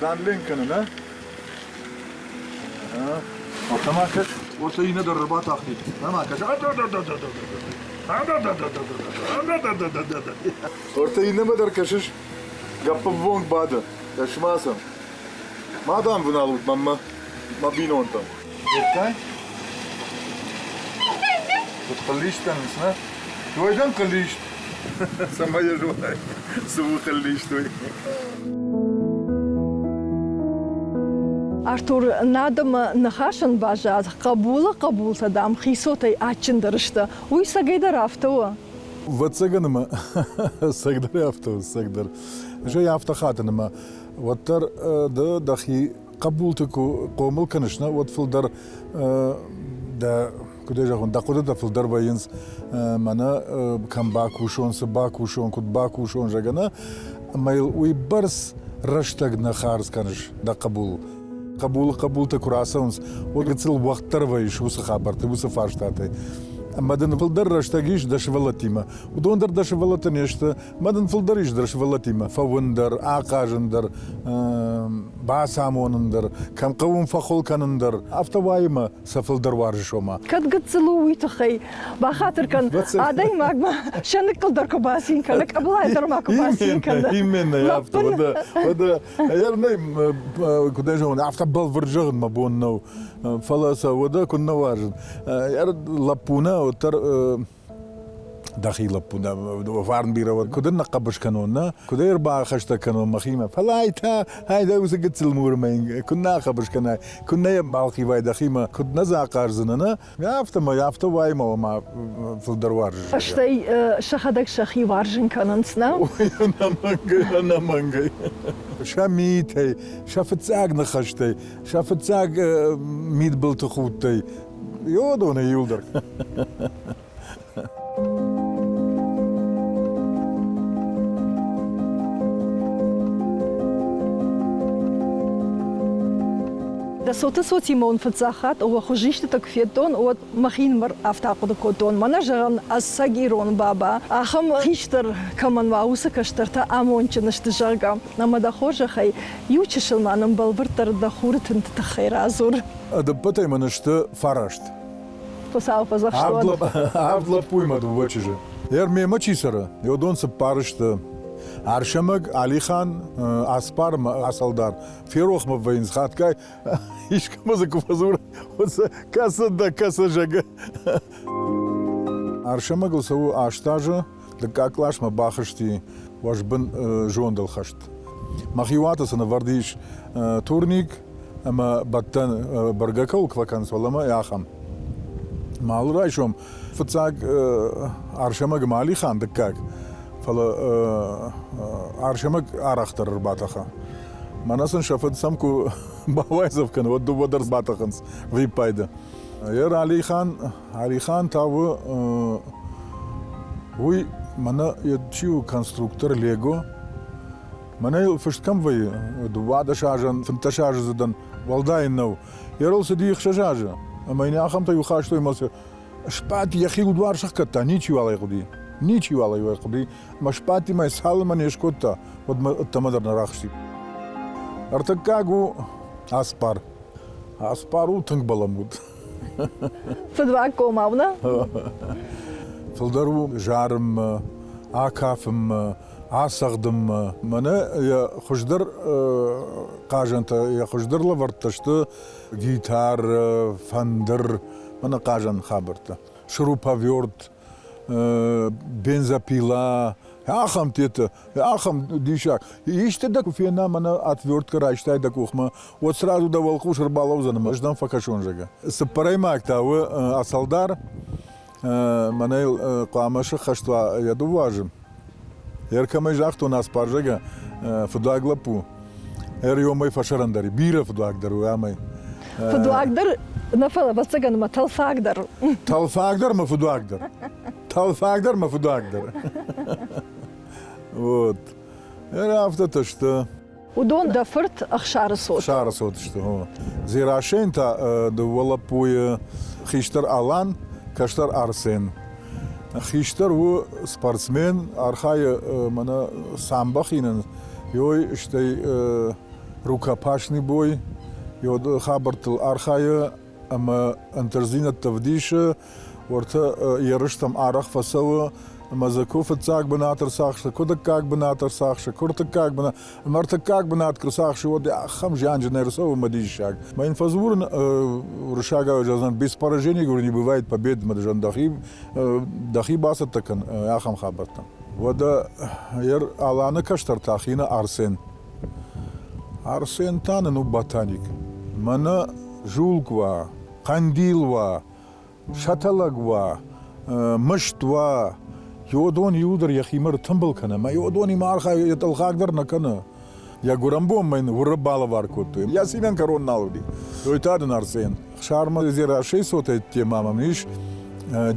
Уӕздан ленк кӕны, нӕ? Уӕртӕ ма кӕс, уӕртӕ иннӕ дӕр ӕрбатахти. Ма кӕс. Уӕртӕ иннӕмӕ дӕр кӕсыс? Гӕппӕввонг бады. Кӕс-ма сӕм. Ма дам вналут мӕнмӕ, мӕ бинонтӕм. Федтай? Куыд хъыллист кӕнынц, нӕ? Дойдӕн хъыллист. Цӕмӕй йӕ зонай, цы у хъыллист, уый. Артур, нӕ адӕмы ныхасӕн баззад, хъӕбулы хъӕбултӕ, дам, хицотӕй адджындӕр сты. Уый цӕгӕйдӕр афтӕ у? Ӕвӕццӕгӕн ӕмӕ цӕгдӕр афтӕ у, цӕгдӕр. Зӕй афтӕ хатын ӕмӕ уӕддӕр ды дӕхи хъӕбулты куы хъомыл кӕныс, нӕ, уӕд фылдӕр дӕ, куыд ӕй зӕгъон, дӕ хъуыдытӕ фылдӕр вӕййынц, мӕнӕ кӕм бакусон, цы бакусон, куыд бакусон, зӕгъгӕ, нӕ, ӕмӕ йыл уыйбӕрц рӕстӕг нӕ хардз кӕныс дӕ хъӕбул. Хъӕбулы хъӕбултӕ куы рацӕуынц, уӕд гыццыл уӕгъддӕр вӕййыс уыцы хабӕртты, уыцы фарстатӕй. Ӕмӕ дын фылдӕр рӕстӕг ис дӕ сывӕллӕттимӕ. Уыдон дӕр дӕ сывӕллӕттӕ не сты, Мӕ дын фылдӕр ис дӕр сывӕллӕттимӕ фӕуын дӕр, ахъазын дӕр, бацамонын дӕр, кӕм хъӕуын фӕхуыл кӕнын дӕр. Афтӕ уайы мӕ сӕ фылдӕр уарзыс ома. Кӕд гыццыл у, уый тыххӕй бахатыр кӕн, адӕймагмӕ сӕныккыл дӕр куы бацин кӕны, къӕбылайы дӕр ма куы бацин кӕны. Именно, афтӕ. Уӕдӕ, уӕдӕ, куыд ӕй зӕгъон, афтӕ бӕлвырд зӕгъын мӕ бон нӕу. Фӕлӕ сӕ уӕдӕ куыннӕ уарзын. Лӕппу нӕ, уӕддӕр дӕхи лӕппу дӕ, фарн бирӕ уӕд, куыд ын ныхъхъӕбыс кӕнон, нӕ? Куыд ӕй ӕрбахӕстӕг кӕнон мӕхимӕ? Фӕлӕ ай та, ай дӕ уыцы гыццыл мурмӕ куыд нӕ ахъӕбыс кӕнай, куыд нӕ йӕм балхъивай дӕхимӕ, куыд нӕ дзы ахъаздзынӕ, нӕ? Афтӕмӕй, афтӕ уайы мӕ ма фылдӕр уарзыс. Стӕй сӕхӕдӕг сӕхи уарзын кӕнынц, нӕ? Ӕнӕмӕнгӕй, ӕнӕмӕнгӕй. Сӕ митӕй, сӕ фыццаг ныхӕстӕй, сӕ фыццаг мидбылты худтӕй Йодоны иуылдӕр. Дӕ цоты цотимӕ уын фыццаг хатт уӕ хуызистытӕ куы федтон, уӕд мӕхинымӕр афтӕ ахъуыды кодтон, мӕнӕ зӕгъын, ӕцӕг ирон баба, ахӕм хистӕр кӕмӕн уа, уыцы кӕстӕртӕ амондджын сты, зӕгъгӕ. Ӕмӕ дӕ хорзӕхӕй, иу чысыл ма нын бӕлвырддӕр дӕ хуры тынты тыххӕй радзур. Ӕдӕппӕтӕй мын сты фараст. Хуыцау фӕдзӕхст уӕд. Авд лӕппуйы мӕ дыууӕ чызджы. Ер мемӕ чи цӕры, уыдон цыппар сты. Арсӕмӕг, Алихан, Аспар ӕмӕ Асалдар. Ферох мӕ вӕййынц хатгай, искӕмӕ дзы куы фӕдзуры, уӕд сӕ кӕцы дӕ, кӕцы, зӕгъы. Арсӕмӕгыл цӕуы аст азы, Дыккаг къласмӕ бахызти уӕзбын зондыл хӕст. Мӕхи уаты сын ӕвӕрд ис турник ӕмӕ бӕттӕн бӕргӕ кӕуыл фӕкӕнынц, фӕлӕ мӕ ахӕм. Малы райсом фыццаг Арсӕмӕг ӕмӕ Алихан дыккаг, фӕлӕ Арсӕмӕг арӕхдӕр ӕрбатӕхы. Мӕнӕ сын сӕ фыд сӕм куы бауайдзӕф кӕны, уӕд дыууӕ дӕр батӕхынц виппайды. Ер Алихан Алихан та у, уый мӕнӕ чи у конструктор Лего. Мӕнӕ йыл фыст кӕм вӕййы, 12 азӕн, 15 аздзыдӕн, уӕлдай нӕу. Йӕ цыди ӕхсӕз азы, ӕмӕ йын ахӕмтӕ иу хастой ӕмӕ сбадт, йӕхи удвар сӕхгӕдта, ничиуал ӕй хъуыди. Ничиуал ӕй хъуыди. Ӕмӕ сбадти мӕ цалынмӕ не скодта, уӕдмӕ ӕддӕмӕ дӕр нӕ рахызти. Ӕртыккаг у Аспар. Аспар у тынг баламуд. Фыдваггомау, нӕ? Фылдӕр у зарынмӕ, акафынмӕ, ацӕгъдынмӕ. Мӕнӕ йӕ хуыздӕр хъазӕнтӕ, йӕ хуыздӕр лӕвӕрттӕ сты гитарӕ, фӕндыр, мӕнӕ хъазӕн хабӕрттӕ. Шуруповерт, бензопила, ахӕм тетӕ, ахӕм диссаг. Исты дӕ куы фена, мӕнӕ отвертка райстай дӕ къухмӕ, уӕд сразу дӕ уӕлхъус ӕрбалӕудзӕн ӕмӕ ӕз дӕм фӕкӕсон, зӕгъгӕ. Цыппӕрӕймаг та у Асалдар, мӕнӕ йыл хъуамӕ сыххӕст уа йӕ дыууӕ азы. Ӕркӕмӕй загътон Аспар, зӕгъгӕ, фыдуаг лӕппу. Ӕриомӕй фӕсӕрӕндӕр, бирӕ фыдуагдӕр у амӕй. Фыдуагдӕр нӕ фӕлӕ, ӕвӕццӕгӕн, мӕ тӕлфагдӕр. Тӕлфагдӕр мӕ фыдуагдӕр. Тӕлфагдӕр мӕ фыдуагдӕр. Вот. Афтӕтӕ сты. Уыдон дӕ фырт Ӕхсары цот. Ӕхсары цот сты. Дзерасейӕн та дыууӕ лӕппуйы хистӕр Алан, кӕстӕр Арсен. Хистӕр у спортсмен, архайы мӕнӕ самбо хинын, ёй стӕй. рукопашный бой, хабӕрттыл архайы ӕмӕ ӕнтыстдзинӕдтӕ вдисы, уӕртӕ ерыстӕм арӕх фӕцӕуы, ӕмӕ дзы куы фыццаг бынат ӕрцахсы, куы дыккаг бынат ӕрцахсы, куы ӕртыккаг бынат, ӕмӕ ӕртыккаг бынат куы рцахсы, уӕд ахӕм зианджын ӕрцӕуы мӕ диссаг. Мӕ йын фӕдзурын уырыссагау зӕгъдзӕн, без поражений, говорю, не бывает побед, мӕ дӕхи, дӕхи бацӕттӕ кӕн ахӕм хабӕрттӕм. Уӕдӕ ер Аланы кӕстӕр та хины Арсен. Арсен та нын у ботаник. Мӕнӕ зулк уа, хъӕндил уа, сӕтӕлӕг уа, мыст уа, йодон иуылдӕр йӕхимӕ ртымбыл кӕны, ӕмӕ йодонимӕ архайы, йӕ тъылхаг дӕр нӕ кӕны. Йӕ гуырӕнбонмӕ йын уыры балӕвар кодтой. Йӕ цинӕн кӕрон нал уыди. Той та дын Арсен. Хсармӕ Дзерассӕйы цотӕй темӕ мӕм ис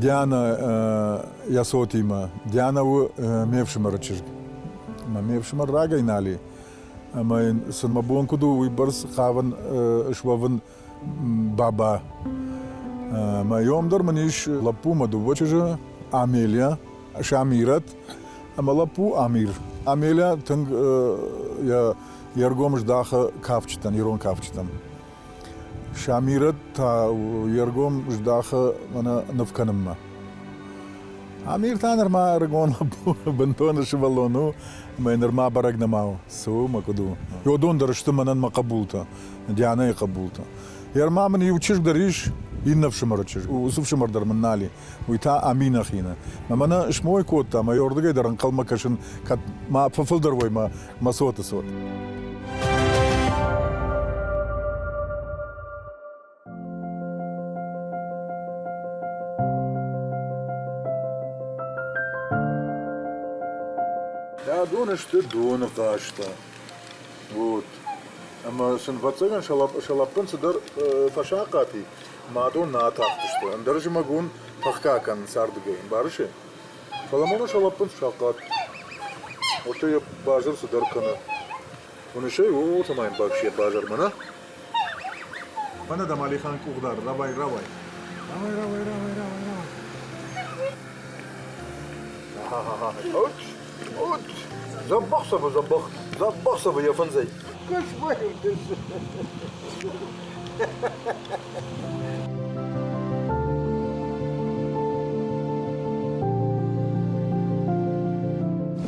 Диана йӕ цотимӕ. Диана у ме фсымӕры чызг. Ӕмӕ ме фсымӕр рагӕй нал и. Ӕмӕ йын сын мӕ бон куыд у, уыйбӕрц хъавын суӕвын баба. Мӕ ном дӕр мын ис лӕппу мӕ дыууӕ чызджы, Амелия, Шамирӕт ӕмӕ лӕппу Амир. Амелия тынг йе ргом здахы кафджытӕн, ирон кафджытӕм. Шамирӕт та йе ргом здахы мӕнӕ ныв кӕнынмӕ. Амир та нырма ӕрыгон лӕппу, бынтон сывӕллон у, ӕмӕ нырма бӕрӕг нӕма у, цы у мӕ куыд у. Уыдон дӕр сты мӕнӕн мӕ хъӕбултӕ. Дианӕйы хъӕбултӕ. Ерма мын иу чызг дӕр ис, иннӕ фсымӕры чызг. Уыцы фсымӕр дӕр мын нал и. Уый та Аминӕ хины. Мӕ мӕнӕ смой кодта, мӕ уырдыгӕй дӕр ӕнхъӕлмӕ кӕсын, кӕд ма фӕфылдӕр уой мӕ, мӕ цоты цот. Адон сты доны хъӕстӕ. Вот. Ӕмӕ сын, ӕвӕццӕгӕн, сӕ лӕппын цыдӕр фӕсахъат и, мадон нӕ атахтысты. Ӕндӕр зымӕгон тӕхгӕ кӕнынц ардыгӕй, ӕмбарыс? Фӕлӕ мӕнӕ сӕ лӕппын сахъат. Уӕдта йӕ базыр цыдӕр кӕны. Уыныс ӕй, о, ма йын бакс йӕ базырмӕ, нӕ? Мӕнӕ дӕм Алихан къухдар, рауай, рауай. Рауай, рауай, рауай, рауай, рауай. Ха-ха-ха. Дзӕбӕх цӕвы, дзӕбӕх, дзӕбӕх цӕвы йӕ фындзӕй.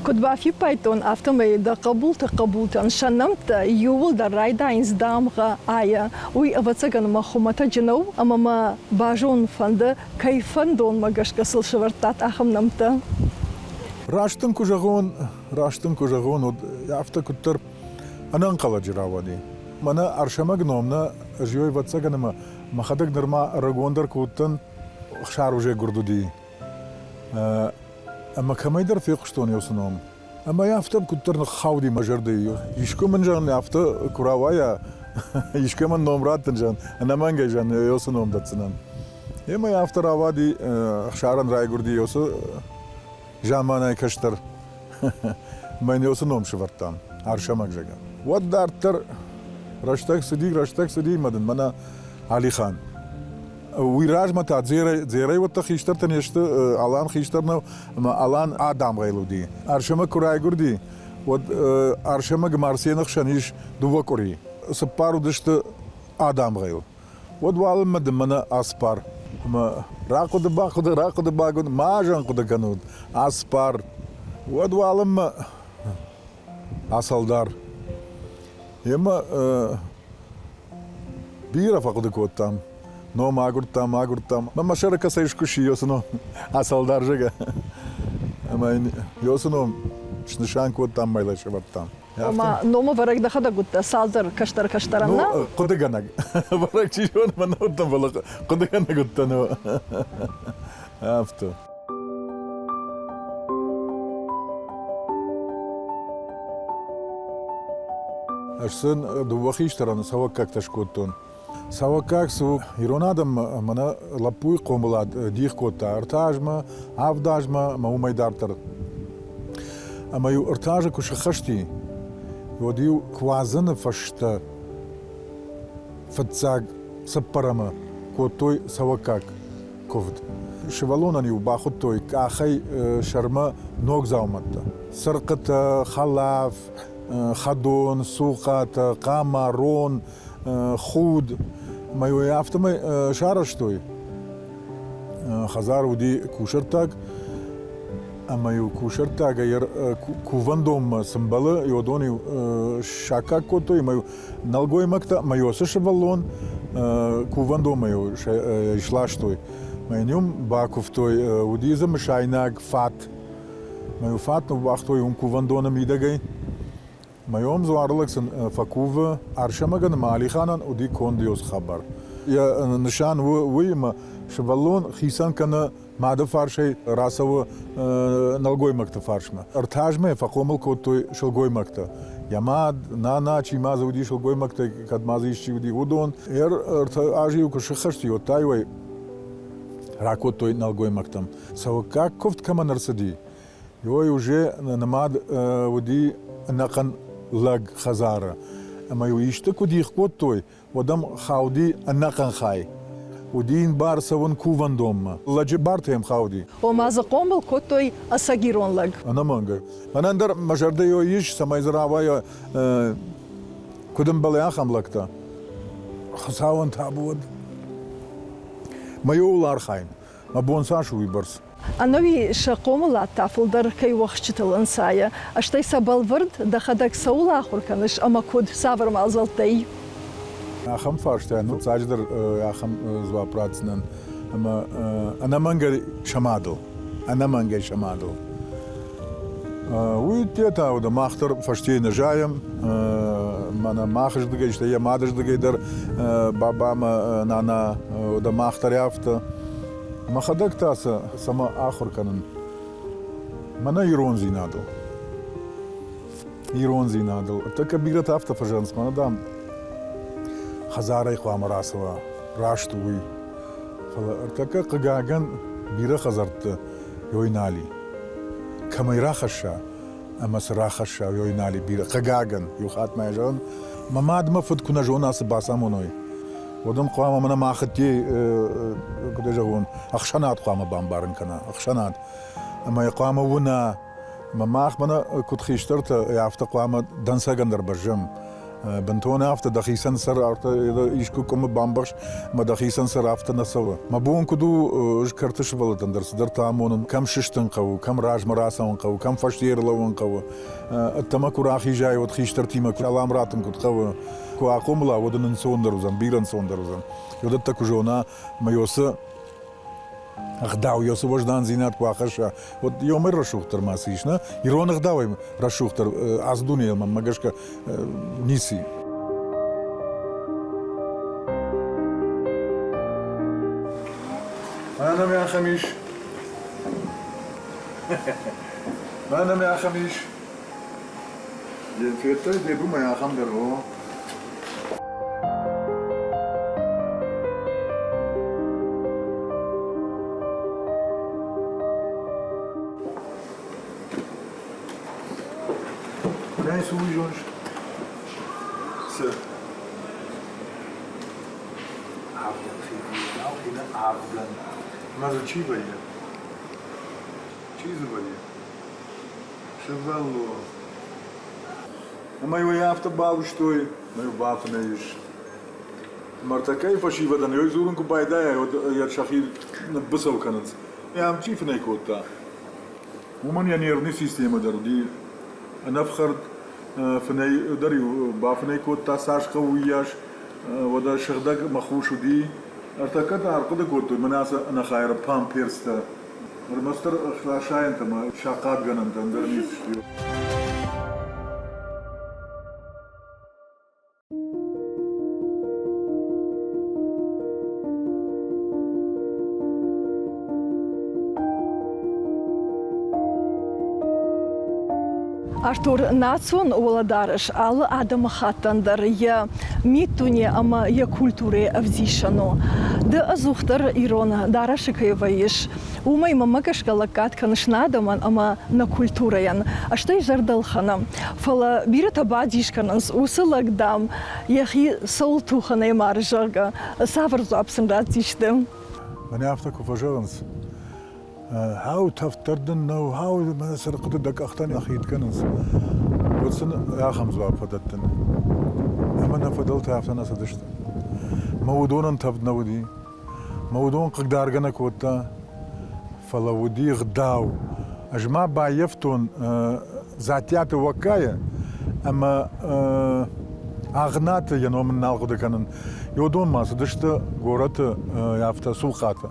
Куыд бафиппайдтон, афтӕмӕй дӕ хъӕбулты хъӕбултӕн сӕ нӕмттӕ иууылдӕр райдайынц дамгъӕ А-йӕ. Уый, ӕвӕццӕгӕн, мӕ хуымӕтӕджы нӕу ӕмӕ мӕ базонын фӕнды, кӕй фӕндонмӕ гӕсгӕ сыл сӕвӕрдтат ахӕм нӕмттӕ? Раст дын куы зӕгъон, раст дын куы зӕгъон, уӕд афтӕ куыддӕр ӕнӕнхъӕлӕджы рауади. Мӕнӕ Арсӕмӕг ном нӕ ӕз ӕвӕццӕгӕн ӕмӕ мӕхӕдӕг нырма ӕрыгондӕр куы уыдтӕн, Ӕхсар уже гуырд уыди. Ӕмӕ кӕмӕйдӕр фехъуыстон уыцы ном. Ӕмӕ афтӕ куыддӕр ныххауди мӕ зӕрдӕйы. Искуы мын, зӕгъын, афтӕ куы рауайа, искӕмӕн ном раттын, зӕгъын, ӕнӕмӕнгӕй, зӕгъын, уыцы ном дӕтдзынӕн. Ӕмӕ афтӕ рауади, Ӕхсарӕн райгуырди уыцы заманайы кӕстӕр. Мӕн уыцы ном сӕвӕрдтам, Арсӕмӕг, зӕгъгӕ. Уӕд дарддӕр рӕстӕг цыди, рӕстӕг цыди, ӕмӕ дын мӕнӕ Алихан. Уый размӕ та Дзерӕй уӕддӕр хистӕртӕ не сты, Алан хистӕр нӕу, ӕмӕ Алан адӕмгъӕйл уыди. Арсӕмӕг куы райгуырди, уӕд Арсӕмӕг ӕмӕ Арсены хсӕн ис дыууӕ къуыри. Цыппар уыдысты адӕмгъӕйл. Уӕд уалынмӕ дын мӕнӕ Аспар. Ӕмӕ рахъуыды-бахъуыды, рахъуыды-бахъуыды, ма зӕн хъуыды кӕнут, Аспар. Уӕд уалынмӕ Асалдар. Емӕ бирӕ фӕхъуыды кодтам. Ном агуырдтам, агуырдтам. Мӕ мӕ сӕры кӕцӕй скуыси йоцы ном, Асалдар, зӕгъгӕ. Ӕмӕ йын йоцы ном снысан кодтам, мӕ сӕвӕрдтам. Ома номӕвӕрӕг дӕхӕдӕг уыдтӕ цалдӕр кӕстӕр кӕстӕрӕн, нӕ? Ну, хъуыдыгӕнӕг. Бӕрӕг чи зоны, мӕ нӕ уыдтӕн, фӕлӕ хъуыдыгӕнӕг уыдтӕн. Афтӕ. Ӕз сын дыууӕ хистӕрӕн цӕуӕггӕгтӕ скодтон. Цӕуӕггаг цы у, ирон адӕм мӕнӕ лӕппуйы хъомылад дих кодта ӕртӕ азмӕ, авд азмӕ ӕмӕ уымӕй дарддӕр. Ӕмӕ-иу ӕртӕ азы куы сыххӕсти, уӕд-иу куадзӕны фӕстӕ фыццаг цыппӕрӕмы кодтой цӕуӕггаг куывд. Сывӕллонӕн-иу бахуыдтой къахӕй сӕрмӕ ног дзаумӕттӕ, цырыхъхъытӕ, хӕлаф, Хӕдон, цухъатӕ, хъама, рон, худ. Ӕмӕ уый афтӕмӕй сарӕзтой. Хӕдзар уыди кусӕрттаг, ӕмӕ-иу кусӕрттагӕй кувӕндонмӕ цы мбӕлы, уыдон-иу саккаг кодтой, ӕмӕ-иу нӕлгоймӕгтӕ ӕмӕ уыцы сывӕллон кувӕндонмӕ-иу сластой. Ӕмӕ йын-иу бакуывтой, уыди дзы мысайнаг фат. Ӕмӕ-иу фат ныууагътой уым кувӕндоны мидӕгӕй. Мӕйом дзуарылӕг сын фӕкувы, Арсӕмӕгӕн ӕмӕ Алиханӕн уыди конд ёз хабар. Йӕ нысан у уый, ӕмӕ сывӕллон хицӕн кӕны мады фарсӕй рацӕуы нӕлгоймӕгты фарсмӕ. Ӕртӕ фӕхъомыл кодтой сылгоймӕгтӕ. Йӕ мад, нана, чи ма дзы уыди сылгоймӕгтӕй, кӕд ма дзы исчи уыди, уыдон. Ӕртӕ азы-иу куы сыххӕсти, уӕд та-иу ӕй ракодтой нӕлгоймӕгтӕм. Цӕуӕггаг куывд кӕмӕн ӕрцыди, Ой, уже нымад уыди ӕнӕхъӕн лӕг хӕдзары. Ӕмӕ-иу исты куы дих кодтой, уӕд ӕм хауди ӕнӕхъӕн хай. Уыди йын бар цӕуын кувӕндонмӕ. Лӕджы бартӕ йӕм хауди. Ома дзы хъомыл кодтой ӕцӕг ирон лӕг. Ӕнӕмӕнгӕй. Мӕнӕн дӕр мӕ зӕрдӕ ис, цӕмӕй дзы рауайа, куыд ӕмбӕлы ахӕм лӕгтӕ. Хуыцауӕн табу уӕд. Мӕ ууыл архайын. Мӕ бон цас у уыйбӕрц? Ӕнӕуи сӕ хъомылад та фылдӕр кӕй уӕхсчытыл ӕнцайы, стӕй сӕ бӕлвырд дӕхӕдӕг цӕуыл ахуыр кӕныс ӕмӕ куыд, цавӕр мадзӕлттӕй? Ахӕм фарстайӕн фыццаджыдӕр ахӕм дзуапп ратдзынӕн, ӕмӕ ӕнӕмӕнгӕй сӕ мадыл, ӕнӕмӕнгӕй сӕ мадыл. Уый та уыд, мах дӕр фӕстейы нӕ зайӕм, мӕнӕ махыздыгӕй, стӕй йӕ мадыздыгӕй дӕр баба ӕмӕ нана, уӕдӕ мах дӕр афтӕ. Мӕхӕдӕг та сӕ цӕмӕ ахуыр кӕнын? Мӕнӕ ирондзинадыл. Ирондзинадыл. Ӕртӕккӕ бирӕтӕ афтӕ фӕзӕгъынц, мӕнӕ, дам, хӕдзарӕй хъуамӕ рацӕуа, раст у уый. Фӕлӕ ӕртӕккӕ, хъыгагӕн, бирӕ хӕдзӕртты ёй нал и. Кӕмӕй рахӕсса ӕмӕ цы рахӕсса, ёй нал и бирӕ. Хъыгагӕн, иу хатт ма йӕ зӕгъын, мӕ мад мӕ фыд куы нӕ зона, цы бацамоной, уӕд ын хъуамӕ мӕнӕ махыдтей, куыд ӕй зӕгъон, ӕхсӕнад хъуамӕ бамбарын кӕна, ӕхсӕнад. Ӕмӕ йӕ хъуамӕ уына, ӕмӕ мах мӕнӕ куыд хистӕртӕ, афтӕ хъуамӕ дӕнцӕгӕн дӕр бӕззӕм. Бынтон афтӕ дӕхицӕн сӕр афтӕ искуы къуымы бамбӕхс, ӕмӕ дӕхицӕн сӕр афтӕ нӕ цӕуы. Мӕ бон куыд у, ӕз кӕрты сывӕллӕттӕн дӕр цыдӕртӕ амонын, кӕм сыстын хъӕуы, кӕм размӕ рацӕуын хъӕуы, кӕм фӕсте ӕрлӕууын хъӕуы. Ӕддӕмӕ куы рахизай, уӕд хистӕртимӕ салам раттын куыд хъӕуы. Куы ахъомыл уа, уӕд ын ӕнцондӕр уыдзӕн, бирӕ ӕнцондӕр уыдзӕн. Уыдӕттӕ куы зона, ӕмӕ йосы ӕгъдау, йосы уӕздандзинад куы ахӕсса, уӕд ёмӕй рӕсугъддӕр ма цы ис, нӕ? Ирон ӕгъдауӕй рӕсугъддӕр ацы дунейыл мӕнмӕ гӕсгӕ ницы и. Мӕнӕ ахӕм ис. Мӕнӕ ахӕм ис. Федтай, дебумӕ ахӕм дӕр, о. Мӕнӕ цы уый зоныс? Цы? Авдӕн хи хины авдӕн. Ӕмӕ дзы чи вӕййы? Чи дзы вӕййы? Сывӕллон. Ӕмӕ-иу ӕй афтӕ бауызтой, ӕмӕ-иу бафынӕй ис. Мартакӕйы фӕсивӕдӕн ӕй дзурын куы байдайай, уӕд йӕ сӕхи ныббыцӕу кӕнынц. Ам чи фынӕй кодта, уымӕн йӕ нервный системӕ дӕр уыди ӕнӕфхӕрд, фынӕй дӕр-иу бафынӕй кодта, цас хъӕуы, уыйас. Уӕдӕ сыгъдӕг ӕмӕ хус уыди. Ӕртӕккӕ та ӕрхъуыды кодтой мӕнӕ ацы ӕнӕхайыры памперстӕ. Ӕрмӕстдӕр ӕхсайӕнтӕ ӕмӕ сахъатгӕнӕнтӕ ӕндӕр ницы сты. Артур, национ уӕлӕдарӕс алы адӕмыхаттӕн дӕр йӕ миддуне ӕмӕ йӕ культурӕйы ӕвдисӕн у. Ды ӕдзухдӕр ирон дарӕсы кӕй вӕййыс, уымӕй мӕнмӕ гӕсгӕ лӕггад кӕныс нӕ адӕмӕн ӕмӕ нӕ культурӕйӕн, стӕй зӕрдӕлхӕны. Фӕлӕ бирӕтӕ бадис кӕнынц, уыцы лӕг, дам, йӕхи цӕуыл тухӕнӕй мары, зӕгъгӕ. Цавӕр дзуапп сын ратдзысты? Мӕнӕ афтӕ куы фӕзӕгъынц, хау, тӕвддӕр дын нӕу, хау, мӕнӕ цырыхъхъыты дӕ къӕхтӕ нӕ хид кӕнынц. Уӕд сын ахӕм дзуапп фӕдӕттын. Ӕмӕ нӕ фыдӕлтӕ афтӕ нӕ цыдысты. Мӕ уыдонӕн тӕвд нӕ уыди. Мӕ уыдон хъыгдаргӕ нӕ кодта, фӕлӕ уыди гъдау. Ӕз ма баййӕфтон Дзаттиаты Уӕккайы ӕмӕ Агънаты, йӕ ном ын нал хъуыды кӕнын, уыдон ма цыдысты горӕты афтӕ Сулхъаты.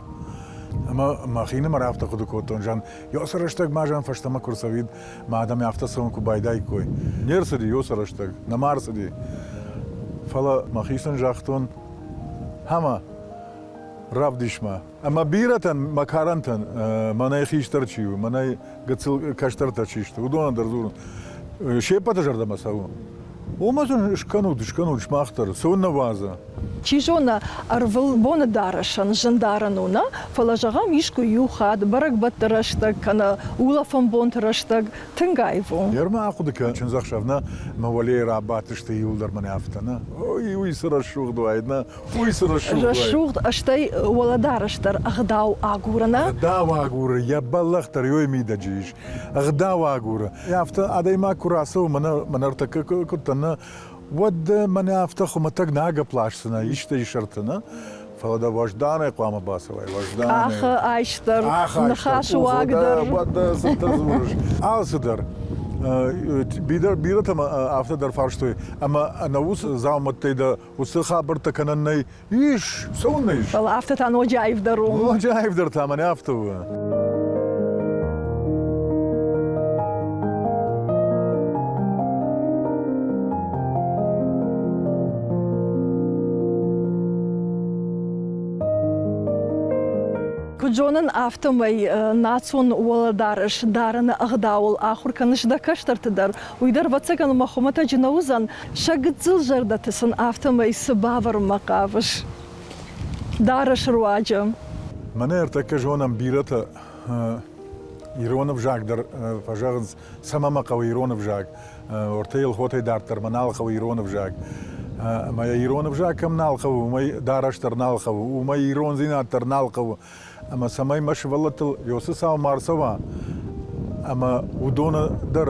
Ӕмӕ мӕхинымӕр афтӕ хъуыды кодтон, зӕгъын, Ёсы рӕстӕг ма зӕгъын фӕстӕмӕ куы рцӕуид, мӕ адӕм афтӕ цӕуын куы байдаиккой. Не рцыди ёсы рӕстӕг, нӕма ӕрцыди. Фӕлӕ мӕхицӕн загътон, ӕмӕ равдис-ма. Ӕмӕ бирӕтӕн, мӕ карӕнтӕн, мӕнӕй хистӕр чи у, мӕнӕй гыццыл кӕстӕртӕ чи сты, уыдонӕн дӕр дзурын, се ппӕты зӕрдӕмӕ цӕуы. Уымӕ сын скӕнут, скӕнут сымах дӕр, цы уын нӕ уадзы. Чи зоны, ӕрвылбоны дарӕсӕн зындарӕн у, нӕ, фӕлӕ, зӕгъӕм, искуы иу хатт бӕрӕгбӕтты рӕстӕг кӕнӕ улӕфӕн бонты рӕстӕг тынг аив у. Ермӕ ахъуыды кӕн, чындзӕхсӕв нӕ, мӕ уӕлейы рабадтысты иуылдӕр мӕнӕ афтӕ, нӕ? Ой, уый цы рӕсугъд уаид, нӕ? Уый цы рӕсугъд уаид. Рӕсугъд, стӕй уӕлӕдарӕс дӕр ӕгъдау агуры, нӕ? Ӕгъдау агуры, йӕ бӕллӕх дӕр йой мидӕджы ис. Ӕгъдау агуры. Афтӕ адӕймаг куы рацӕуы, мӕнӕ, мӕнӕ ӕртӕккӕ куыдтӕн, нӕ, уӕд мӕнӕ афтӕ хуымӕтӕг нӕ агӕпп ласдзынӕ истӕй сӕрты, нӕ? Фӕлӕ дӕ уӕзданӕй хъуамӕ бацӕуай, уӕзданӕй. Къахы айст дӕр, ныхасы уаг дӕр. Уӕд дӕ цытӕ дзурыс. Алцыдӕр. Бирӕтӕ мӕ афтӕ дӕр фарстой, ӕмӕ ӕнӕ уыцы дзаумӕттӕй дӕ уыцы хабӕрттӕ кӕнӕн нӕй. Ис, цӕуылнӕ ис? Фӕлӕ афтӕ та ноджы аивдӕр у. Ноджы аивдӕр та мӕнӕ афтӕ у. Куыд зонын, афтӕмӕй национ уӕлӕдарӕс дарыны ӕгъдауыл ахуыр кӕныс дӕ кӕстӕрты дӕр. Уый дӕр, ӕвӕццӕгӕн, мӕ хуымӕтӕджы нӕ уыдзӕн. Сӕ гыццыл зӕрдӕты сын афтӕмӕй цы бавӕрынмӕ хъавыс? Дарӕсы руаджы. Мӕнӕ ӕртӕккӕ зонӕм бирӕтӕ ирон ӕвзаг дӕр фӕзӕгъынц, цӕмӕ мӕ хъӕуы ирон ӕвзаг. Ортӕ Елхотӕй дарддӕр мӕ нал хъӕуы ирон ӕвзаг. Ӕмӕ йӕ ирон ӕвзаг кӕм нал хъӕуы, уымӕй дарӕс дӕр нал хъӕуы, уымӕй ирондзинад дӕр нал хъӕуы. Ӕмӕ цӕмӕй мӕ сывӕллӕттыл Иосы цау ма рцӕуа, ӕмӕ уыдоны дӕр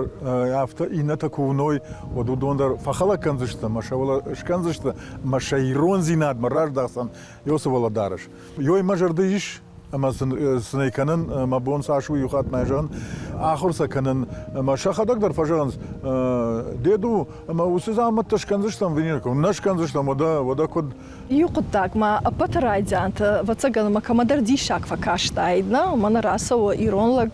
афтӕ иннӕтӕ куы уыной, уӕд уыдон дӕр фӕхӕлӕг кӕндзысты ӕмӕ сӕ скӕндзысты ӕмӕ сӕ ирондзинадмӕ раздӕхдзӕн Иосы уӕлӕдарӕс. Ёй мӕ зӕрды ис, ӕмӕ сын сын ӕй кӕнын, мӕ бон цас у, иу хатт ма зӕгъын, ахуыр сӕ кӕнын, ӕмӕ сӕхӕдӕг дӕр фӕзӕгъынц, деду, ӕмӕ уыцы дзаумӕттӕ скӕндзыстӕм, Венерка, нӕ скӕндзыстӕм, уӕдӕ, уӕдӕ куыд? Иу хъуыддаг ма ӕппӕты райдианты, ӕвӕццӕгӕн, мӕ кӕмӕдӕр диссаг фӕкастаид, нӕ, мӕнӕ рацӕуы ирон лӕг,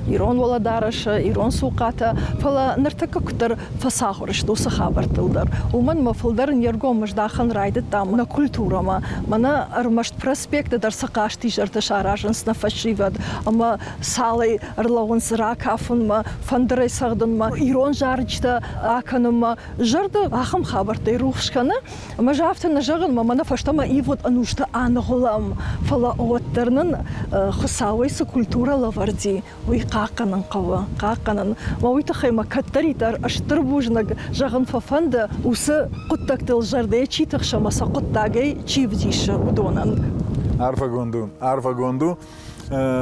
ирон уӕлӕдарӕсы, ирон цухъатӕ, фӕлӕ ныртӕккӕ куыддӕр фӕцахуыр сты уыцы хабӕрттыл дӕр. Уымӕн мӕ фылдӕр не ргом здахын райдыдтам нӕ культурӕмӕ. Мӕнӕ ӕрмӕст проспекты дӕр цы хъазтизӕртӕ саразынц нӕ фӕсивӕд ӕмӕ цалӕй ӕрлӕууынц ракафынмӕ, фӕндырӕй цӕгъдынмӕ, ирон зарджытӕ акӕнынмӕ. Зӕрдӕ ахӕм хабӕрттӕй рухс кӕны, ӕмӕ ӕз афтӕ нӕ зӕгъын, мӕ мӕнӕ фӕстӕмӕ ивгъуыд ӕнусты аныгъуылӕм, фӕлӕ уӕддӕр нын Хуыцауӕй цы культурӕ лӕвӕрди, уый хъахъхъӕнын хъӕуы, хъахъхъӕнын. Мӕ уый тыххӕй мӕ кӕддӕриддӕр стыр бузныг зӕгъын фӕфӕнды, уыцы хъуыддӕгтыл зӕрдӕйы чи тыхсы ӕмӕ сӕ хъуыддагӕй чи вдисы, уыдонӕн. Арфӕгонд у, арфӕгонд у.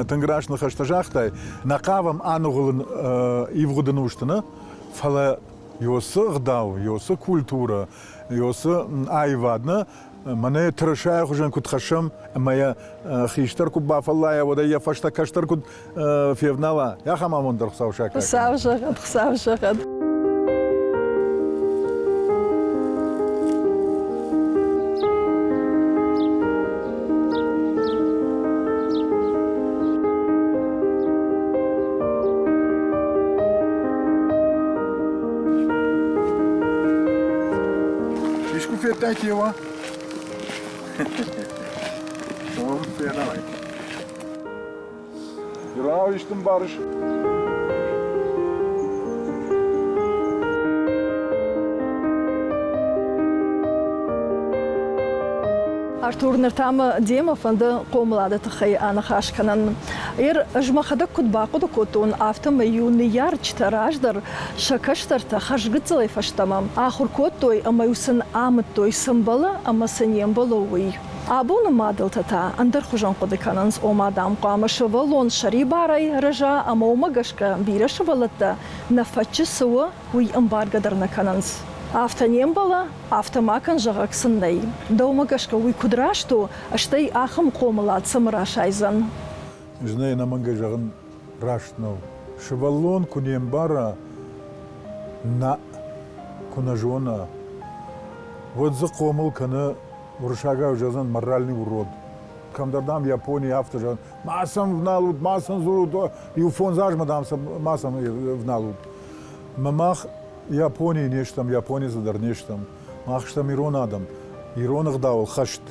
Тынг раст ныхӕстӕ загътай. Нӕ хъавӕм аныгъуылын ивгъуыды нусты, нӕ, фӕлӕ Ёсы гъдау, ёсы культурӕ, ёсы аивад, нӕ, мӕнӕ тырысайы хуызӕн куыд хӕссӕм ӕмӕ йӕ хистӕр куы бафӕллайа, уӕд ӕй йӕ фӕстӕ кӕстӕр куыд февнала, ахӕм амонд дӕр Хуыцау саккаг. Хуыцау зӕгъӕд, Хуыцау зӕгъӕд. Искуы федтай теуа? Уым фенай. Иронау исты мбарыс? Артур, ныр та мӕ демӕ фӕнды хъомылады тыххӕй аныхас кӕнын. Эр, ӕз мӕхӕдӕг куыд бахъуыды кодтон, афтӕмӕй-иу ныййарджытӕ раздӕр сӕ кӕстӕртӕ хӕрзгыццылӕй фӕстӕмӕ ахуыр кодтой ӕмӕ-иу сын амыдтой, цы мбӕлы ӕмӕ цы не мбӕлы, уый. Абоны мадӕлтӕ та ӕндӕрхуызон хъуыды кӕнынц, ома, дам, хъуамӕ сывӕллон сӕрибарӕй рӕза ӕмӕ уымӕ гӕсгӕ бирӕ сывӕллӕттӕ нӕ фӕччы цы у, уый ӕмбаргӕ дӕр нӕ кӕнынц. Афтӕ не мбӕлы, афтӕ ма кӕн зӕгъӕг сын нӕй. Дӕумӕ гӕсгӕ уый куыд раст у, стӕй ахӕм хъомылад цӕмӕ расайдзӕн? Ӕз ӕнӕмӕнгӕй зӕгъын раст нӕу. Сывӕллон куы не мбара, нӕ куы нӕ зона, уӕд дзы хъомыл кӕны уырыссагау зӕгъдзӕн моральный урод. Кӕмдӕр, дам, Японийы афтӕ зӕгъын, ма сӕм вналут, ма сӕм дзурут, иу фондз азмӕ, дам, ма сӕм вналут. Мӕ мах Японийы не стӕм, Японийы дзы дӕр не стӕм. Мах стӕм ирон адӕм, ирон ӕгъдауыл хӕст.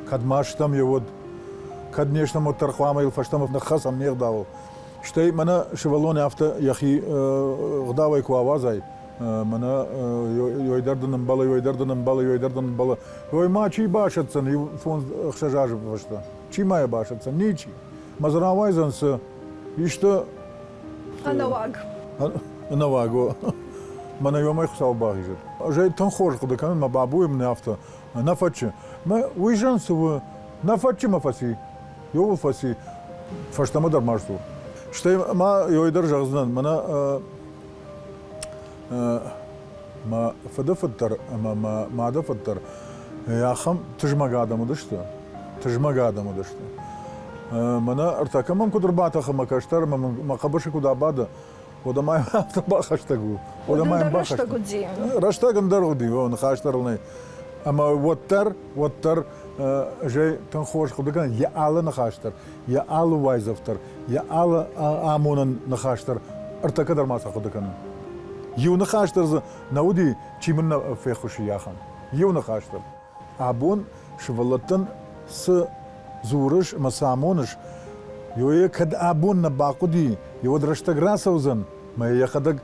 Кӕд ма стӕм, йе уӕд. Кӕд не стӕм, уӕддӕр хъуамӕ йыл фӕстӕмӕ ныххӕцӕм не гъдауыл. Стӕй мӕнӕ сывӕллоны афтӕ йӕхи ӕгъдауӕй куы ауадзай, мӕнӕ ёй дӕр дын ӕмбӕлы, ёй дӕр дын ӕмбӕлы, ёй дӕр дын ӕмбӕлы. Ой ма чи басӕтдзӕн иу фондз-ӕхсӕз азы фӕстӕ? Чи ма йӕ басӕтдзӕн? Ничи. Мӕ дзы рауайдзӕн цы? Исты Ӕнӕуаг. Ӕнӕуаг, о. Мӕнӕ ёмӕй Хуыцау бахизӕд. Ӕз ӕй тынг хорз хъуыды кӕнын, мӕ бабуйы мын афтӕ нӕ фӕччы. Мӕ уый зын цы у? Нӕ фӕччы мӕ фӕци. Иуыл фӕци. Фӕстӕмӕ дӕр ма сдзур. Стӕй ма ёй дӕр зӕгъдзынӕн, мӕнӕ мӕ фыдыфыд дӕр ӕмӕ мӕ мадыфыд дӕр ахӕм тызмӕг адӕм уыдысты, тызмӕг адӕм уыдысты. Мӕнӕ ӕртӕккӕ мӕм куыд ӕрбатӕхы мӕ кӕстӕр ӕмӕ мӕ хъӕбысы куыд абады, уӕдӕ ма йӕм афтӕ бахӕстӕг у. Уӕдӕ ма йӕм рӕстӕг уыди. Рӕстӕг ӕндӕр уыди, о, ныхас дӕр ыл нӕй. Ӕмӕ уӕддӕр, уӕддӕр ӕз ӕй тынг хорз хъуыды кӕнын, йӕ алы ныхас дӕр, йӕ алы уайдзӕф дӕр, йӕ алы амонӕн ныхас дӕр ӕртӕккӕ дӕр ма сӕ хъуыды кӕнын. Иу ныхас дӕр дзы нӕ уыди, чи мын нӕ феххуыс и, ахӕм. Иу ныхас дӕр. Абон сывӕллӕттӕн цы дзурыс ӕмӕ цы амоныс, йое кӕд абон нӕ бахъуыди, уӕд рӕстӕг рацӕудзӕн, мӕ йӕхӕдӕг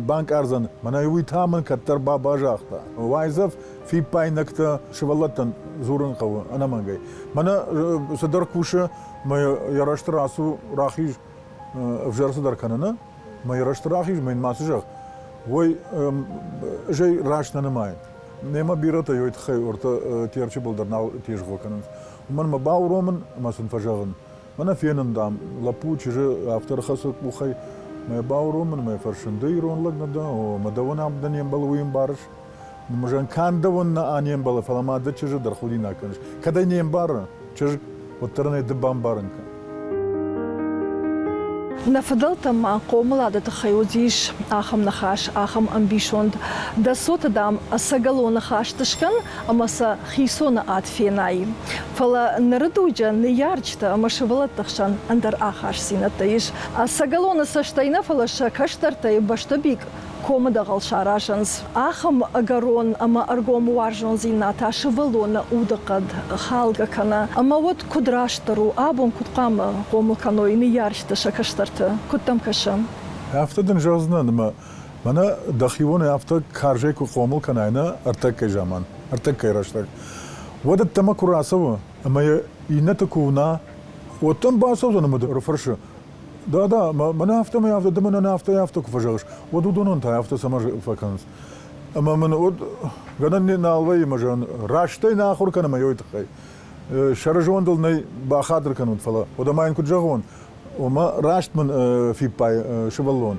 банкъардзӕн, мӕнӕ уый та мын кӕддӕр баба загъта. Уайдзӕф фиппаинӕгтӕ сывӕллӕттӕн дзурын хъӕуы ӕнӕмӕнгӕй. Мӕнӕ цыдӕр кусы, мӕ йӕ рӕзты рацу, рахиз, ӕвзӕр цыдӕр кӕныны, мӕ йӕ рӕзты рахиз, мӕ йын мацы зӕгъ, уой ӕз ӕй раст нӕ нымайын. Немӕ бирӕтӕ ёй тыххӕй ортӕ Терчы был дӕр нал тезгъо кӕнынц. Уымӕн мӕ бауромын ӕмӕ сын фӕзӕгъын, Мӕнӕ фенын, дам, лӕппу чызджы афтӕ рхӕцы къухӕй. Мӕ бауромын, мӕ фӕрсын, ды ирон лӕг нӕ дӕ, о, мӕ дӕуӕн ам дӕ не мбӕлы, уый ӕмбарыс? Мызӕн канд дӕуӕн нӕ не мбӕлы, фӕлӕ ма дӕ чызджы дӕр худинаг кӕныс. Кӕд ӕй не мбары чызг, уӕддӕр ын ӕй ды бамбарын кӕн. Нӕ фыдӕлтӕм ма хъомылады тыххӕй уыдис ахӕм ныхас, ахӕм ӕмбисонд. Дӕ цоты, дам, ӕцӕгӕлон ныхӕсты скӕн ӕмӕ сӕ хицоны ад фенай. Фӕлӕ ныры дуджы ныййарджытӕ ӕмӕ сывӕллӕтты хсӕн ӕндӕр ахастдзинӕдтӕ ис. Ӕцӕгӕлоны цӕстӕй нӕ, фӕлӕ сӕ кӕстӕртӕй бӕстӕ бикъ комы дӕгъӕл саразынц. Ахӕм ӕгӕрон ӕмӕ ӕргом уарзондзинад та сывӕллоны удыхъӕд халгӕ кӕны. Ӕмӕ уӕд куыд растдӕр у, абон куыд хъуамӕ хъомыл кӕной ныййарджытӕ сӕ кӕстӕрты? Куыд дӕм кӕсы? Афтӕ дын зӕгъдзынӕн, ӕмӕ мӕнӕ дӕхионӕй афтӕ карзӕй куы хъомыл кӕнай нӕ ӕртӕккӕй заман, ӕртӕккӕй рӕстӕг, уӕд ӕддӕмӕ куы рацӕуы ӕмӕ йӕ иннӕты куы уына, уӕд дӕм бацӕудзӕн ӕмӕ ӕрфӕрсы, Да-да, мӕнӕ афтӕмӕй афтӕ, ды мӕнӕн афтӕ афтӕ куы фӕзӕгъыс, уӕд уыдонӕн та афтӕ цӕмӕ фӕкӕнынц. Ӕмӕ мын уӕд гӕнӕн нал вӕййы мӕ зӕгъын, растӕй нӕ ахуыр кӕнӕм ӕй уый тыххӕй. Сӕрызондыл нӕй бахатыр кӕнут, фӕлӕ уӕдӕ ма йын куыд зӕгъон, ома раст мын фиппай сывӕллон.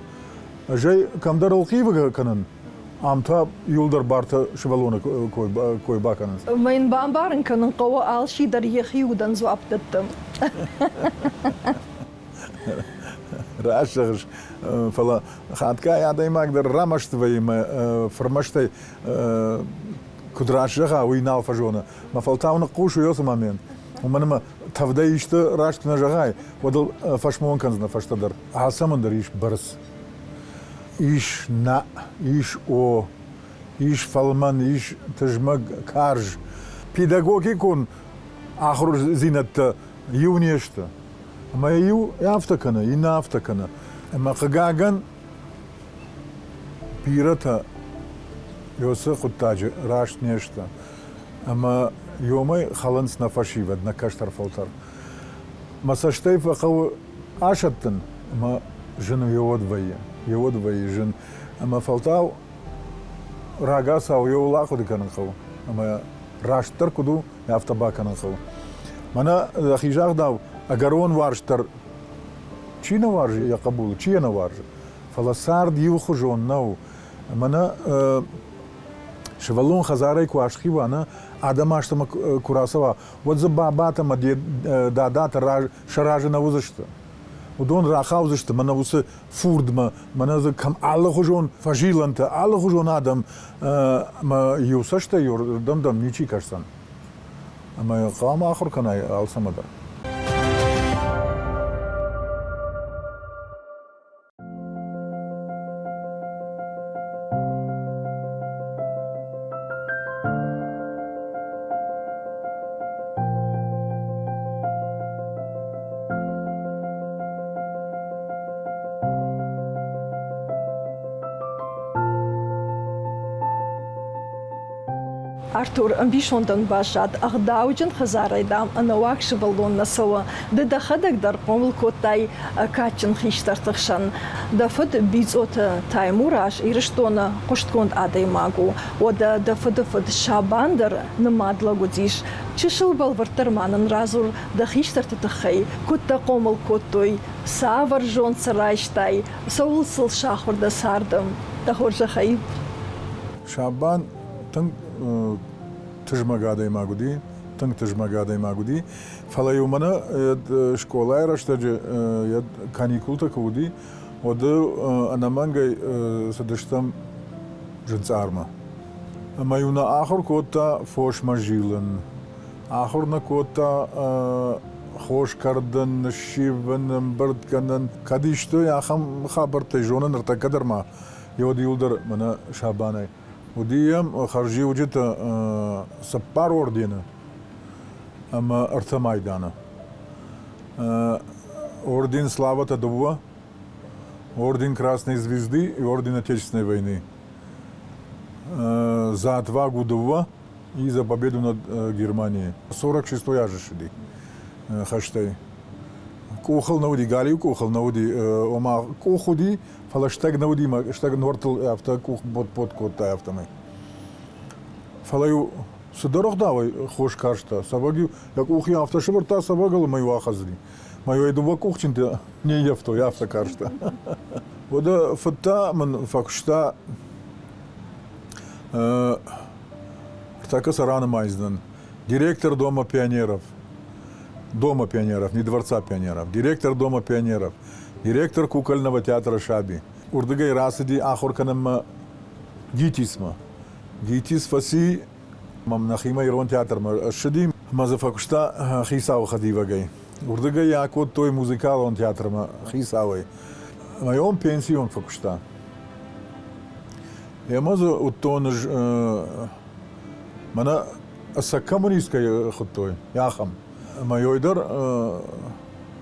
Ӕз ӕй кӕмдӕр ӕлхъивгӕ кӕнын, ам та иуылдӕр бартӕ сывӕллоны кой бакӕнынц. Ӕмӕ йын бамбарын кӕнын хъӕуы, алчидӕр йӕхи удӕн дзуапп дӕтты. Раст зӕгъыс, фӕлӕ хатгай адӕймаг дӕр рамӕсты вӕййы мӕ фырмӕстӕй куыд раст зӕгъа, уый нал фӕзоны. Мӕ фӕлтау ныхъхъус уый момент. Уымӕн ӕмӕ тӕвдӕй исты раст куы нӕ зӕгъай, уӕд ыл фӕсмон кӕндзынӕ фӕстӕдӕр. Алцӕмӕн дӕр ис бӕрц. Ис нӕ, ис о, ис фӕлмӕн, ис тызмӕг, карз. Педагогикон ахуырдзинӕдтӕ иу не сты. Ӕмӕ иу афтӕ кӕны, иннӕ афтӕ кӕны. Ӕмӕ хъыгагӕн, бирӕтӕ уыцы хъуыддаджы раст не сты. Ӕмӕ иомӕй хӕлынц нӕ фӕсивӕд, нӕ кӕстӕр фӕлтӕр. Мӕ цӕстӕй фӕхъӕуы асӕттын, ӕмӕ зын еуӕд вӕййы, еуӕд вӕййы зын. Ӕмӕ фӕлтау рагацау еуыл ахъуыды кӕнын хъӕуы. Ӕмӕ. Растдӕр куыд у, афтӕ бакӕнын хъӕуы. Мӕнӕ дӕхи загъдау, ӕгӕрон уарзт дӕр чи нӕ уарзы йӕ хъӕбулы, чи йӕ нӕ уарзы. Фӕлӕ цард иухуызон нӕу. Мӕнӕ сывӕллон хӕдзарӕй куы асхъиуа, нӕ адӕм астӕмӕ куы рацӕуа, уӕд дзы бабатӕ ӕмӕ дадатӕ сӕ разы нӕ уыдзысты. Уыдон рахаудзысты мӕнӕ уыцы фурдмӕ, мӕнӕ дзы кӕм алыхуызон фӕзилӕнтӕ, алыхуызон адӕм ӕмӕ иу цӕстӕй иуырдӕм дӕм ничи кӕсдзӕн. Ӕмӕ хъуамӕ ахуыр кӕнай алцӕмӕ дӕр. Артур, ӕмбисондӕн баззад, ӕгъдауджын хӕдзарӕй, дам, ӕнӕуаг сывӕллон нӕ цӕуы. Ды дӕхӕдӕг дӕр хъомыл кодтай кадджын хистӕрты хсӕн. Дӕ фыд Бицъоты Таймураз Ирыстоны хъуыстгонд адӕймаг у. Уӕдӕ дӕ фыды фыд Сабан дӕр нымад лӕг уыдис. Чысыл бӕлвырддӕр ма нын радзур дӕ хистӕрты тыххӕй, куыд дӕ хъомыл кодтой, цавӕр зонд сӕ райстай, цӕуыл сыл сахуыр дӕ царды? Дӕ хорзӕхӕй. Сабан тынг тызмӕг адӕймаг уыди, тынг тызмӕг адӕймаг уыди. Фӕлӕ-иу мӕнӕ скъолайы рӕстӕджы йӕ каникултӕ куы уыди, уӕд ӕнӕмӕнгӕй цыдыстӕм Зынцъармӕ. Ӕмӕ-иу нӕ ахуыр кодта фосмӕ зилын, ахуыр нӕ кодта хос кӕрдын, ныссивын, ӕмбырд кӕнын. Кӕд исты ахӕм хабӕрттӕй зоны ныртӕккӕ дӕр ма, уӕд иуылдӕр мӕнӕ Сабанӕй. Уыди йӕм хӕрзиуджытӕ цыппар ордены ӕмӕ ӕртӕ майданы. Орден Слава-тӕ дыууӕ, орден Красной Звезды и орден Отечественной войны. За отвагу дыууӕ и за победу над Германией. 46 азы ссыди хӕстӕй. Къухыл нӕ уыди, галиу къухыл нӕ уыди, ома къух уыди, фӕлӕ стӕг нӕ уыди, стӕг нуӕрттыл афтӕ къух бот-бот кодта афтӕмӕй. Фӕлӕ-иу цыдӕр ӕгъдауӕй хос карста, цӕвӕг-иу йӕ къухи афтӕ сӕвӕрдта цӕвӕгыл ӕмӕ-иу ахӕцыди. Мӕ-иу ӕй дыууӕ къухджынтӕ не ййӕфтой, афтӕ карста. Уӕдӕ фыд та мын фӕкуыста ӕртӕккӕ сӕ ранымайдзынӕн. Директор Дома пионеров, Дома пионеров, не Дворца пионеров, директор Дома пионеров, директор кукольного театра Шаби. Уырдыгӕй рацыди ахуыр кӕнынмӕ ГИТИС-мӕ. ГИТИС фӕци, мӕм нӕхимӕ ирон театрмӕ ссыди, ӕмӕ дзы фӕкуыста хицауы хӕдивӕгӕй. Уырдыгӕй йӕ акодтой музыкалон театрмӕ хицауӕй. Ӕмӕ он пенсион фӕкуыста. Ӕмӕ дзы уыдтон ӕз, мӕнӕ ӕцӕг коммунист кӕй хуыдтой, ахӕм. Ӕмӕ ёй дӕр,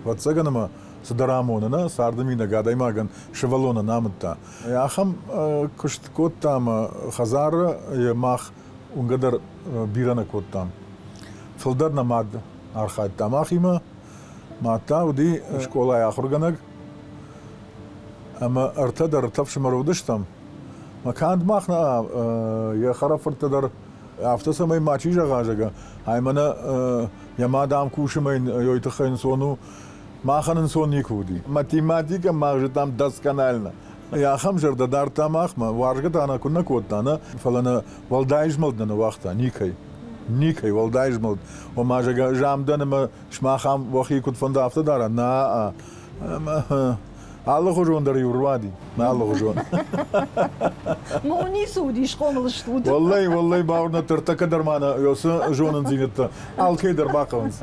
ӕвӕццӕгӕн, ӕмӕ цыдӕр амоны, нӕ царды мидӕг адӕймагӕн сывӕллонӕн амыдта. Ахӕм куыст кодта ӕмӕ хӕдзары мах уынгӕ дӕр бирӕ нӕ кодтам. Фылдӕр нӕ мад архайдта махимӕ. Мад та уыди скъолайы ахуыргӕнӕг. Ӕмӕ ӕртӕ дӕр ӕртӕ ӕфсымӕры уыдыстӕм. Мӕ канд мах нӕ, йӕ хӕрӕфырттӕ дӕр афтӕ цӕмӕй мачи зӕгъа, зӕгъгӕ, ай мӕнӕ йӕ мад ам кусы мӕ йын ёй тыххӕй ӕнцон у. Махӕн ӕнцон никуы уыди. Математикӕ мах зыдтам досконально. Ахӕм зӕрдӕ дардта махмӕ, уарзгӕ та нӕ куыннӕ кодта, нӕ, фӕлӕ нӕ уӕлдай змӕлд нӕ ныууагъта никӕй. Никӕй уӕлдай змӕлд. Ома, зӕгъгӕ, ӕз ам дӕн ӕмӕ сымах ам уӕхи куыд фӕнды, афтӕ дарӕн. Нӕ, алыхуызон дӕр-иу руади, алыхуызон. Ну, ницы уыди, схъомыл стут. Уӕллӕй, уӕллӕй, бауырнӕд, ӕртӕккӕ дӕр ма нӕ уыцы зонындзинӕдтӕ алкӕй дӕр бахъӕуынц.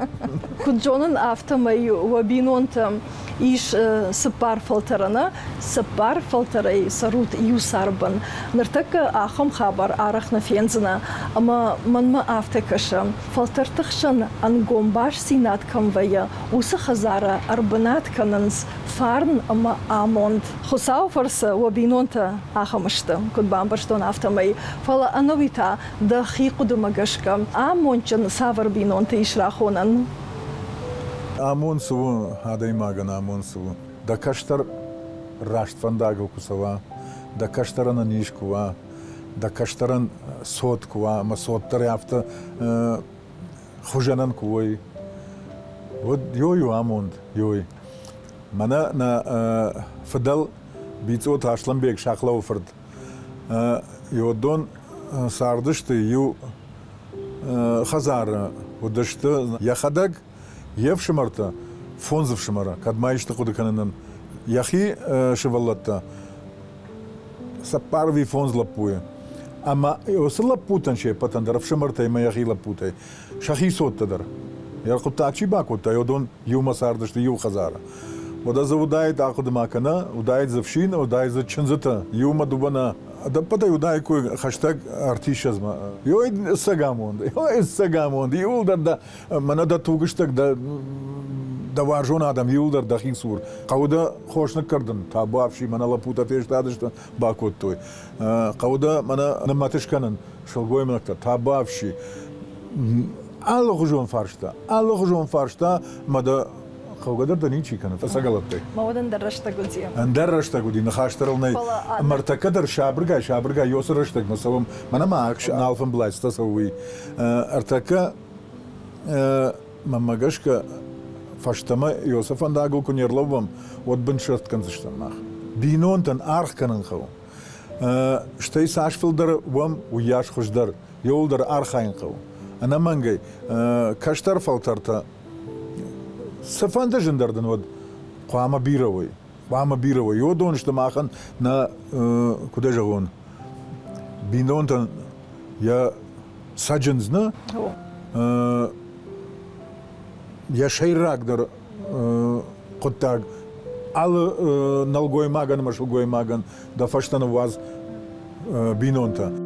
Куыд зонын, афтӕмӕй уӕ бинонтӕ ис цыппар фӕлтӕрӕны. Цыппар фӕлтӕрӕй цӕрут иу царбын. Ныртӕккӕ ахӕм хабар арӕх нӕ фендзынӕ, ӕмӕ мӕнмӕ афтӕ кӕсы, фӕлтӕрты хсӕн ӕнгом бастдзинад кӕм вӕййы, уыцы хӕдзары ӕрбынат кӕнынц фарн ӕмӕ амонд. Хуыцауы фӕрцы уӕ бинонтӕ ахӕм сты, куыд бамбӕрстон, афтӕмӕй. Фӕлӕ ӕнӕуи та дӕхи хъуыдымӕ гӕсгӕ амондджын цавӕр бинонты ис рахонӕн? Амонд цы у, адӕймагӕн амонд цы у? Дӕ кӕстӕр раст фӕндагыл куы цӕуа, дӕ кӕстӕрӕн низ куы уа, Дӕ кӕстӕрӕн цот куы уа ӕмӕ цот дӕр афтӕ хуызӕнӕн куы уой, уӕд ёй у амонд, ёй. Мӕнӕ нӕ фыдӕл Бицъоты Аслӕнбег Сахълӕуы фырт Йодон цардысты иу хӕдзары уыдысты йӕхӕдӕг, йе фсымӕртӕ, фондз ӕфсымӕры, кӕд ма исты хъуыды кӕнынӕн, йӕхи сывӕллӕттӕ, цыппар ӕви фондз лӕппуйы. Ӕмӕ уыцы лӕппутӕн се ппӕтӕн дӕр ӕфсымӕртӕй ӕмӕ йӕхи лӕппутӕй сӕхи цоттӕ дӕр. Йӕ хъуыддаг чи бакодта, уыдон иумӕ цардысты иу хӕдзары. Уӕдӕ дзы уыдаид ахъуыды ма кӕна, уыдаид дзы фсин, уыдаид дзы чындзытӕ, иумӕ дыууӕ нӕ. Ӕдӕппӕтӕй уыдаиккой хӕстӕг ӕртиссӕдзмӕ. Ой, ӕцӕг амонд, ой, ӕцӕг амонд, иууылдӕр дӕ, мӕнӕ дӕ тугыстӕг, дӕ, дӕ уарзон адӕм иууылдӕр дӕхи цур. Хъӕуы дӕ хос ныккӕрдын, табуафси, мӕнӕ лӕппутӕ фестадысты, бакодтой. Хъӕуы дӕ мӕнӕ нымӕт скӕнын, сылгоймӕгтӕ, табуафси. Алыгъуызон фарста, алыгъуызон фарста мӕ дӕ хъӕугӕ дӕр дӕ ничи кӕны, ӕцӕгӕлӕттӕй. Мӕ уӕд ӕндӕр рӕстӕг уыди. Ӕндӕр рӕстӕг уыди, ныхас дӕр ыл нӕй. Ӕмӕ ӕртӕккӕ дӕр сабыргай, сабыргай ёсы рӕстӕгмӕ цӕуӕм. Мӕнӕ ма нал фӕмблай цытӕ цӕуы, уый. Ӕртӕккӕ мӕнмӕ гӕсгӕ фӕстӕмӕ ёсы фӕндагыл куы не рлӕууӕм, уӕд бынсӕфт кӕндзыстӕм мах. Бинонтӕн аргъ кӕнын хъӕуы. Стӕй цас фылдӕр уӕм, уыйас хуыздӕр. Иууылдӕр архайын хъӕуы. Ӕнӕмӕнгӕй, кӕстӕр фӕлтӕртӕ цыфӕнды зындӕр дын уӕд, хъуамӕ бирӕ уой. Хъуамӕ бирӕ уой. Уыдон сты махӕн нӕ, куыд ӕй зӕгъон, бинонтӕн йӕ цӕджындз нӕ, йӕ сӕйрагдӕр хъуыддаг алы нӕлгоймагӕн ӕмӕ сылгоймагӕн дӕ фӕстӕ ныууадз бинонтӕ.